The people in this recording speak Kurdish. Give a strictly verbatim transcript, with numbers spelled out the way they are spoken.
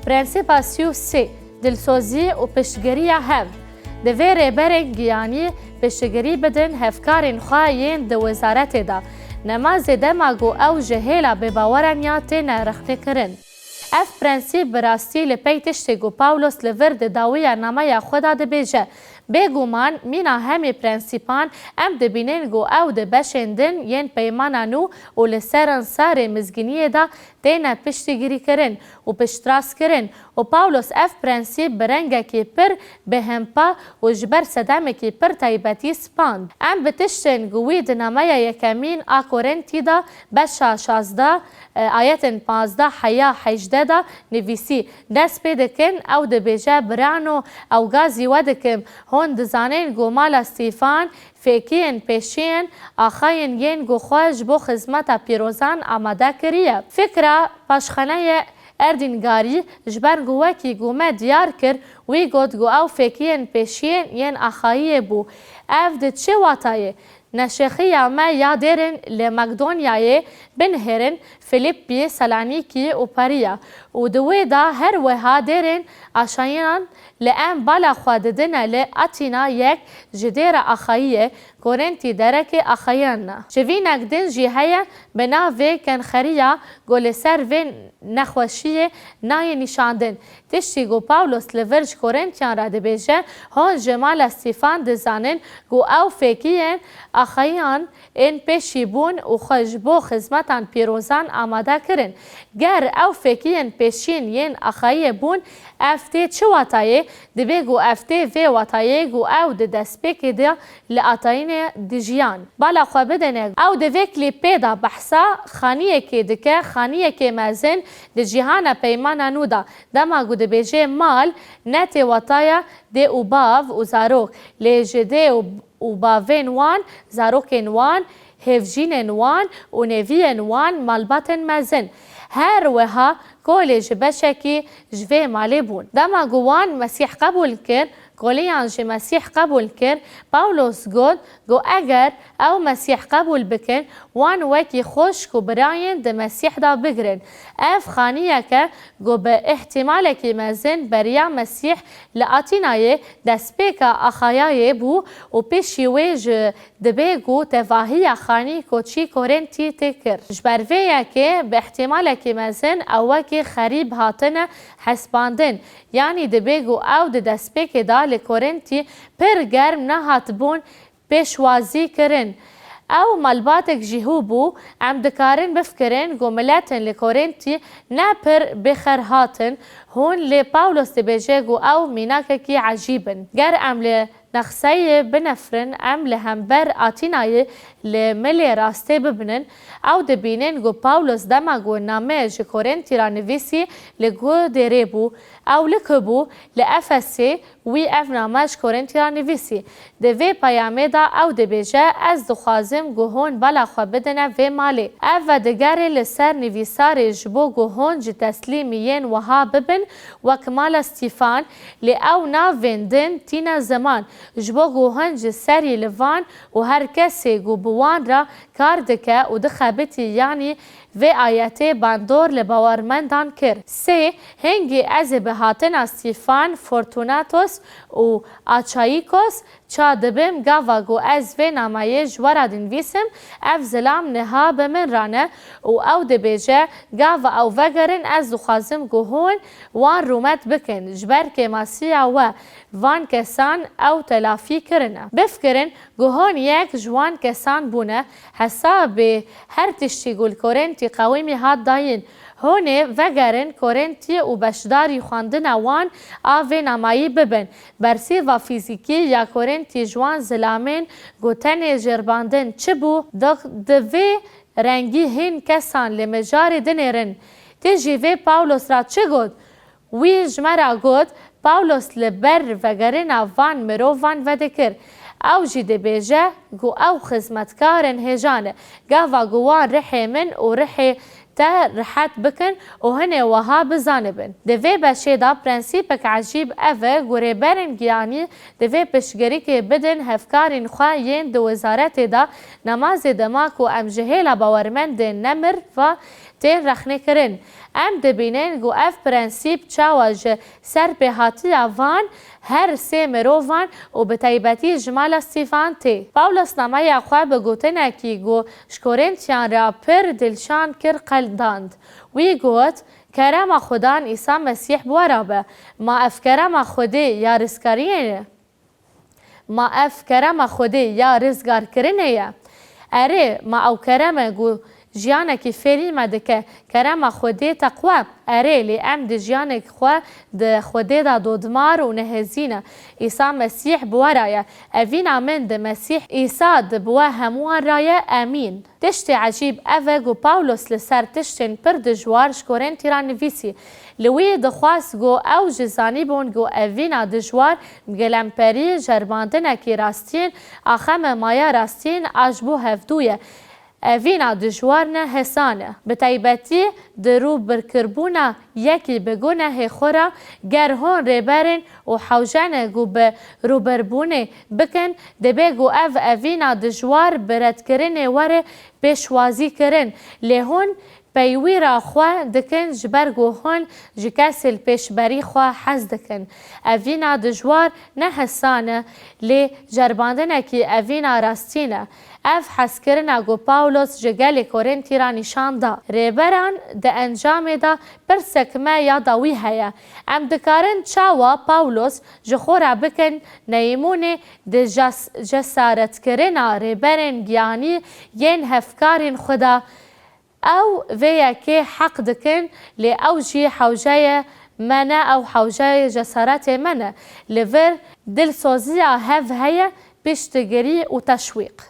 Prensîpa sî û sê, dilsozî û piştgiriya hev. Divê rêberên giyanî piştgirî bidin hevkarên xwe yên di wezaretê de. Nema zêde ma ku ew ji hêla bêbaweran ya têne rexnekirin. Ev prensîp bi rastî li pey tiştê ku Pawlos li vir di dawiya nameya xwe de dibêje. Bêguman, mîna hemî prensîpan em dibînin ku ew di beşên din yên peymana nû û li ser ansarê mizgîniyê de têne piştgirîkirin û piştrastkirin û Pawlos ev prensîp bi rengekî pir bêhempa û ji ber sedemekî pir taybetî spand. Em bi tiştên ku wî di nameya yekemîn a Korintî de beşa şazdeh, e, ayetên pazdeh heya hejdeh de nivîsî. Dest pê dikin, ew dibêje, Birano, ew gazî we dikim, hûn dizanin ku mala Stîfan fêkiyên pêşiyên axayên yên ku xwe ji bo xizmeta pîrozan amade kiriye. Fikra paşxaneyê Erdîngarî, ji ber ku wekî ku me diyar kir, wî got ku ew fêkiyên pêşiyên yên axayiyê bû. Ev di çi watayê? Neşexiya me ya dêrin li Makedonyayê binihêrin, Filîpî, Salonîkî û Periya û di wê de her wiha dêrên aşayinan li em bala xwe didine li Atîna yek ji dêra axayiyê, Korintî derekê axayiyan ne. Civînek din jî heye bi navê Kenxeriya ku li ser vê nexweşiyê nayê nîşandin. Tiştî ku Pawlos li vir ji Korintiyan re dibêje, hûn ji mala Stîfan dizanin ku ew fêkiyên axayiyan ên pêşî bûn û xwe ji bo xizmetan pîrozan amade kirin. Ger ew fêkiyên pêşîn yên axayiyê bûn, ev tê çi watayê? Dibê ku ev tê vê watayê ku ew di destpêkê de li Atînê dijiyan. Bala xwe bidine. Ew di vê klîpê de behsa xaniyekê dike, xaniyekê mezin di cîhana peymana nû de. Dema ku dibêje mal, ne tê wataya dê û bav û zarok, lê ji dê û, û bavên wan, zarokên wan, hevjînên wan û neviyên wan malbatên mezin. Her wiha kolê ji beşekî ji vê malê bûn. Dema ku wan Mesîh qebûl kir, koliyan jî Mesîh qebûl kir, Pawlos got, ku eger ew Mesîh qebûl bikin, wan wekî xwişk û birayên di Mesîh de bigrin. Ev xaniyeke ku bi îhtîmalekî mezin beriya Mesîh li Atînayê destpêka Axayayê bû û pêşî wê jî dibê ku tevahiya xanî koçî Korintî tê kir. Ji ber vê yekê bi îhtîmalekî mezin ew wekî xerîb hatine hesibandin, yanî dibê ku ew di destpêkê de li Korintî pir germ nehatibûn pêşwazî kirin. Ew malbatek jî hû bû, em dikarin bifikirin ku miletin li Korintî ne pir bêxer hatin, hûn lê Pawlos dibêje ku ew mînakekî ecîb in. Ger em li Nexseyê binefirin, em li hember Atînayê li milê rastê bibinin. Ew dibînin ku Pawlos dema ku name ji Korintî re nivîsî li ku dêrê bû. Ew li ku bû? Li Efesê. Wî ev name ji Korintî re nivîsî. Di vê peyamê de ew dibêje, Ez dixwazim ku hûn bala xwe bidine vê malê. Ev vedigere li ser nivîsarê ji bo ku hûn ji teslîmiyên wiha bibin wek mala Stîfan, lê ew navên din tîne ziman, ji bo ku hûn ji serî li van û her kesê ku bi wan re kar dike û dixebitî, yanî vê ayetê bandor li bawermendan kir. Sê, hingî ez ê bi hatina Stîfan, Fortunatos û Achaîkos ça dibim, gava ku ez vê nameyê ji we re dinivîsim, ev zilam niha bi min re ne û ew dibêje, gava ew vegerin, ez dixwazim ku hûn wan rûmet bikin, ji ber kêmasiya we van kesan ew telafî kirine. Bifikirin, Ku hûn yek ji wan kesan bûne, hesabê her tiştî ku li Korintî qewimî hat dayîn. Hûn ê vegerin Korintî û beşdarî xwendina wan a vê namayî bibin. Bersîva fîzîkî ya Korintî ji wan zilamên ku tenê jêrbandin çi bû? Di, di vê rengî hîn kesan li mijarê dinêrin. Tê jî vê Pawlos ra çi got? Wî ji me re got, Pawlos li ber vegerina van mirovan vedikir. Ew jî dibêje ku ew xizmetkarên hêja ne. Gava ku wan rihê min û rihê te rihet bikin û hinê wiha bizanibin. Di vê beşê de prensîpek ecîb ev e ku rêberên giyanî divê piştgirikê bidin hevkarên xwe yên di wezaretê de, nema zêde ma ku em ji hêla bawermendên nemir ve tên rexnekirin. Em dibînin ku ev prensîp çawa ji serpêhatiya van her sê mirovan û bi taybetî ji mala Stîfan tê. Pawlos nameya xwe bi gotinekî ku ji Korîntiyan re pir dilşan kir qeldand. Wî got, Kerema Xudan Îsa Mesîh bi we re be. Ma ev kerema Xwedê ya rizkariyê ne? Ma ev kerema Xwedê ya rizgarkirinê ye? Erê, ma ew kerem e ku jiyanekî fêrî me dike, kerema Xwedê teqwe? Erê, lê em di jiyanek xwe di Xwedê de dodmar û nehêzî ne. Îsa Mesîh bi we re ye. Evîna min di Mesîh Îsa di bi we hemûwan re ye. Emîn. Tiştê ecîb ev e ku Pawlos li ser tiştên pir dijwar ji Korîntî re nivîsî. Li wî dixwest ku ew ji zanîbûn ku evîna dijwar bi gelemperî jerbandinekî rastîn, axeme maya rastîn a ji bo hevdû ye. Evîna dijwar ne hesan e. Bi taybetî di rûbirkirbûna yekî bi gunehê xwe re, ger hûn rêberên û hewce ne ku bi rûbirbûnê bikin, dibê ku ev evîna dijwar bi redkirinê were pêşwazî kirin. Lê hûn peywîra xwe dikin, ji ber ku hûn ji kesê li pêşberî xwe hez dikin. Evîna dijwar ne hesan e, lê jerbandinekî evîna rastîn e. Ev hezkirina ku Pawlos ji gelê Korîntî re nîşan da. Rêberan di encamê de pirsek me ya da wî heye. Em dikarin çawa Pawlos ji xwe re bikin neyîmûnê di jes-, cesaretkirina rêberên giyanî yên hevkarên xwe de? Ew vê yekê heq dikin, lê ew jî hewceyê me ne, ew hewceyê cesaretê me ne. Li vir dilsoziya hev heye, piştgirî û teşwîq.